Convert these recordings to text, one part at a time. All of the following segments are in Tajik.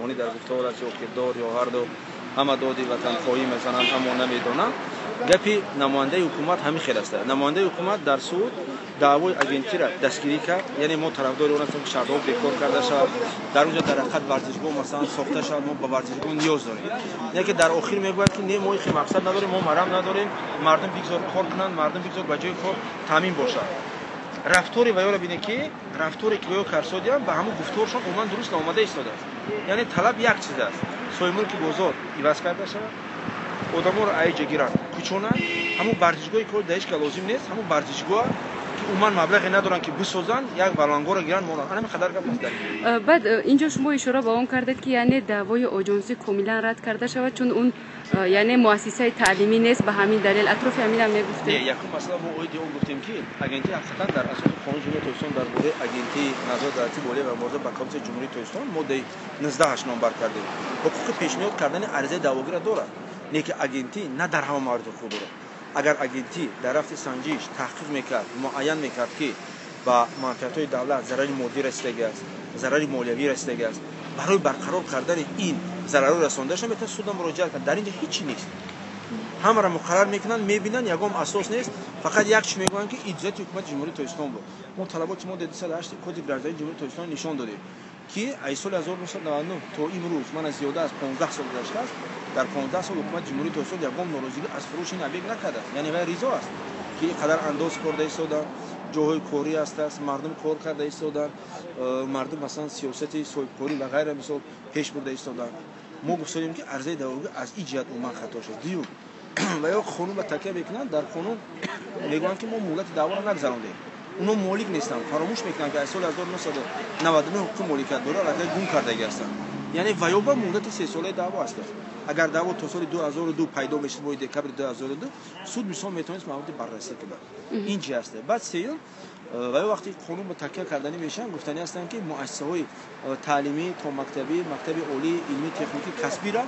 Сомонӣ дар гуфтор аст ё кирдор ё ҳарду, ҳама доди ватанхоҳӣ мезананд, аммо намедонанд. Гапи намояндаи ҳукумат ҳамин хел аст. Намояндаи ҳукумат дар суд даъвои агентиро дастгирӣ кард, яъне мо тарафдори он ҳастем, ки шаҳрҳо бекор карда шавад, дар он ҷо дар ҳақиқат варзишгоҳ, масалан, сохта шавад, мо ба варзишгоҳ ниёз дорем. Яке дар охир мегӯяд, ки не, мо ин мақсад надорем, мо марам надорем, мардум бигзор кор кунанд, мардум бигзор ба ҷои кор таъмин бошад. Рафтори ваёро бинед, ки рафторе ки ваё карсодиям ба ҳамун гуфторшон умуман дуруст наомада истодааст. Яъне талаб як чиз аст: соҳибмулки бозор иваз карда шавад, одаморо аиҷа гиранд, кӯчонанд, ҳамун варзишгоҳе ки дар ҳеҷ ка лозим нест, ҳамун варзишгоҳ ки умуман маблағе надоранд, ки бисозанд, як валангоро гиранд, монанд. Ана ҳамин қадар гап аст дар ин. Баъд инҷо шумо ишора ба он кардед, ки яъне даъвои оҷонсӣ комилан рад карда шавад, чун он яъне муассисаи таълимӣ нест. Ба ҳамин далел атрофи ҳаминам мегуфтед. Не, якум масъала, мо оиди он гуфтем, ки агентӣ ҳақиқатан дар асоси Қонуни Ҷумҳурии Тоҷикистон дар бораи Агентии назорати давлатии молия ва мубориза ба коррупсияи Ҷумҳурии Тоҷикистон, моддаи 19 номбар кардем, ҳуқуқи пешниҳод кардани аризаи даъвогирро дорад. Не ки агентӣ на дар ҳама маврид ҳуқуқ дорад. Агар агентӣ дар рафти санҷиш таҳқиқ мекард, муайян мекард, ки ба манфиатҳои давлат зарари моддӣ расидаги аст, зарари молиявӣ расидаги аст, барои барқарор кардани ин зарарҳои расондаашон метавон суда муроҷиат кард. Дар ин ҷо ҳеҷ чи нест, ҳамаро муқаррар мекунанд, мебинанд, ягон асос нест, фақат як чи мегӯянд, ки иҷозати ҳукумати Ҷумҳурии Тоҷикистон буд. Мо талаботи моддаи 208 Кодекси граждании Ҷумҳурии Тоҷикистон нишон додем, ки аз соли 1999 то имрӯз, мана зиёда аз 15 сол гузаштааст, дар 15 сол ҳукумати Ҷумҳурии Тоҷикистон ягон норозигӣ аз фурӯши ин объект накардааст. Яъне вай ризо аст, ки ин қадар андоз хӯрда истоданд, ҷойҳои корӣ ҳастааст, мардум кор карда истоданд, мардум, масалан, сиёсати соҳибкорӣ ва ғайра, мисол, пеш бурда истоданд. Мо гуфтодем, ки арзаи даъвогӣ аз ин ҷиҳат умуман хато шуд. Дуюм, ва ё қонун ба такя мекунанд, дар қонун мегӯянд, ки мо муҳлати даъворо нагузарондем. Онҳо молик нестанд, фаромӯш мекунанд, ки аз соли 1999 ҳуқуқи моликият дора аллакай гум кардагӣ ҳастанд. Яъне ваё ба муҳлати сесолаи даъво аст. Агар даъво то соли 2002 пайдо мешуд, моҳи декабри 2002, суд, мисол, метавонист мавриди баррасӣ кунад. Ин чи аст? Баъд сеюм, ва ё вақте қонун ба такя карданӣ мешаванд, гуфтанӣ ҳастанд, ки муассисаҳои таълимӣ, томактабӣ, мактаби олии илмӣ, техникӣ, касбиро,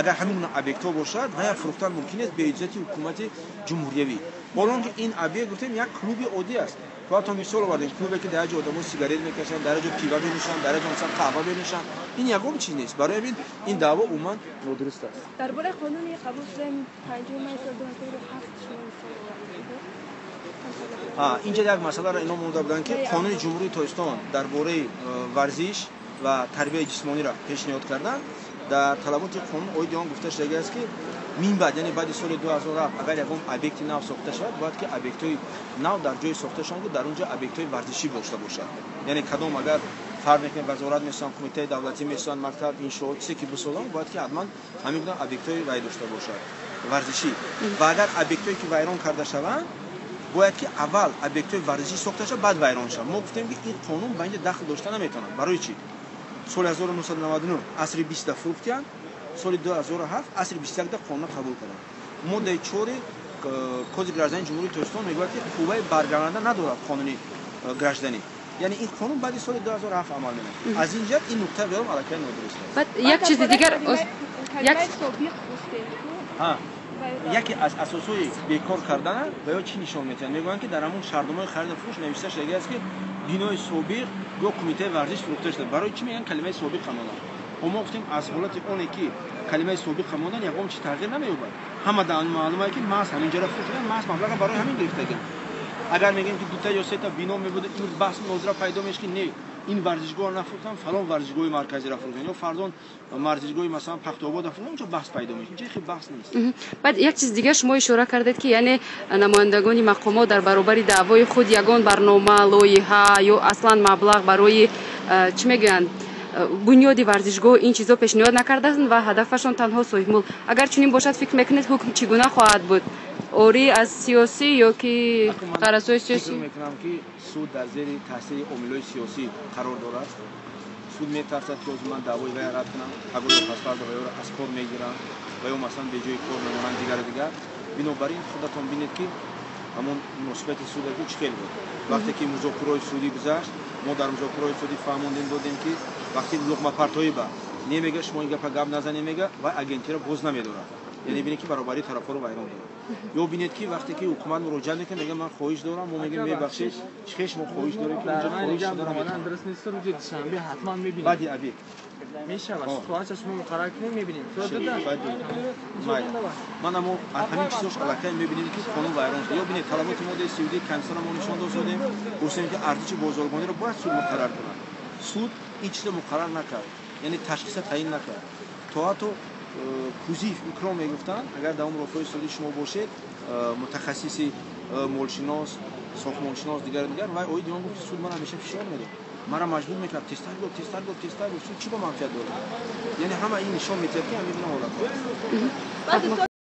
агар ҳамин гуна объектҳо бошад, вая фурӯхтан мумкин нест бе иҷозати ҳукумати ҷумҳуриявӣ. Ҳоло он ки ин объект, гуфтем, як клуби оддӣ аст. То мисол овардем, клубе ки дар як ҷо одамо сигарет мекашанд, дар як ҷо пива менӯшанд, дар як ҷо, масалан, қаҳва менӯшанд, ин ягон чиз нест. Барои ҳамин ин даъво умуман нодуруст аст. Дар бораи қонуни қабул шудаи 5 май соли 2007 шумо мисол овардед. Инҷа як масъаларо ино монда буданд, ки Қонуни Ҷумҳурии Тоҷикистон дар бораи варзиш ва тарбияи ҷисмониро пешниҳод карданд. Дар талаботи қонун оиди он гуфта шудагӣ аст, ки минбаъд, яъне баъди соли 2007, агар ягон объекти нав сохта шавад, бояд ки объектҳои нав дар ҷое сохта шаванд, ки дар он ҷо объектҳои варзишӣ дошта бошад. Яъне кадом, агар фарқ мекунем, вазорат месозанд, кумитаи давлатӣ месозанд, мактаб, иншоот, чизе ки бисозанд, бояд ки ҳатман ҳамин гуна объектҳои вай дошта бошад, варзишӣ. Ва агар объектҳое ки вайрон карда шаванд, бояд ки аввал объектҳои варзишӣ сохта шавад, баъд вайрон шавад. Мо гуфтем, ки ин қонун ба инҷа дахл дошта наметавонад. Барои чӣ? Соли 1999 асри 20-да фурӯхтиянд, соли 2007 асри 21-да қонун қабул карданд. Моддаи 4-и Кодекси граждании Ҷумҳурии Тоҷикистон мегӯяд, ки қувваи баргардонанда надорад қонуни гражданӣ. Яъне ин қонун баъди соли 2007 амал менамояд. Аз ин ҷиҳат ин нуқтаи бером аллакай нодуруст аст. Баъд як чизи дигар. Калимаи собиқ гуфтед. Яке аз асосҳои бекор кардана ва ё чӣ нишон медиҳанд? Мегӯянд, ки дар ҳамон шартномаи хариду фурӯш навишта шудагӣ аст, ки бинои собиқ ё кумитаи варзиш фурӯхта шуда. Барои чӣ мегӯянд калимаи собиқ монанд? Мо гуфтем, аз ҳолати оне ки калимаи собиқ мондан, ягон чи тағйир намеёбад. Ҳама маълума, ки маҳз ҳаминҷоро фурӯхтагианд, маҳз маблаға барои ҳамин гирифтагианд. Агар мегӯем, ки дута ё сета бино мебуд, имрӯз баҳс нозира пайдо мешуд, ки не, ин варзишгоҳро нафурӯхтан, фалон варзишгоҳи марказиро фурӯхтан ё фарзон варзишгоҳи, масалан, Пахтобода фурӯхтан, онҷо баҳс пайдо мешуд. Инҷо хеле баҳс нест. Баъд як чиз дигар, шумо ишора кардед, ки яъне намояндагони мақомот дар баробари даъвои худ ягон барнома, лоиҳа ё аслан маблағ барои, чӣ мегӯянд, бунёди варзишгоҳ, ин чизо пешниҳод накардаанд ва ҳадафашон танҳо соҳибмулк. Агар чунин бошад, фикр мекунед, ҳукм чӣ гуна хоҳад буд? Орӣ аз сиёсӣ ё ки ғаразҳои сиёсӣ? Фикр мекунам, ки суд дар зери таъсири омилҳои сиёсӣ қарор дорад. Суд метарсад, ки ҳозир ман даъвои вая рад кунам, пагоҳ пасфарда ваёро аз кор мегирам ва ё, масалан, беҷои кор мемонанд, дигару дигар. Бинобар ин худатон бинед, ки ҳамон муносибати суд чӣ хел буд. Вақте ки музокираҳои судӣ гузашт, мо дар музокираҳои судӣ фаҳмондем, додем, ки вақте луқмапартоӣ ба не мега, шумо ин гапа гап назанед, мега, вай агентиро боз намедорад. Яъне бинед, ки баробарии тарафҳоро вайрон дорад. Ё бинед, ки вақте ки ҳукумат муроҷиат мекунад, мега, ман хоҳиш дорам. Мо мегӯем, мебахшед, чӣ хел шумо хоҳиш доред, ки онҷо хоҳиш шуда наметавонад? Баъди обед. Мешавад. Соатша шумо муқаррар кунем, мебинем. Майли, ман амо аз ҳамин чизош аллакай мебинем, ки қонун вайрон шуда. Ё бинед, талаботи моддаи 32 конститутсияро мо нишон додем, гуфтем, ки арзиши бозоргониро бояд суд муқаррар кунад. Суд ин чизро муқаррар накард, яъне ташхиса таъин накард. То ҳатто Кузиев Икром мегуфтанд, агар дар он рофҳои судӣ шумо бошед, мутахассиси молшинос, сохтмоншинос, дигару дигар, вай оиди он гуфт, ки суд ман ҳамеша фишор медод, мара маҷбур мекард: тезтар гӯ, тезтар гӯ, тезтар гӯ. Суд чӣ ба манфиат дорад? Яъне ҳама ин нишон медиҳад, ки ҳамин гуна ҳолатҳо. Баъди соли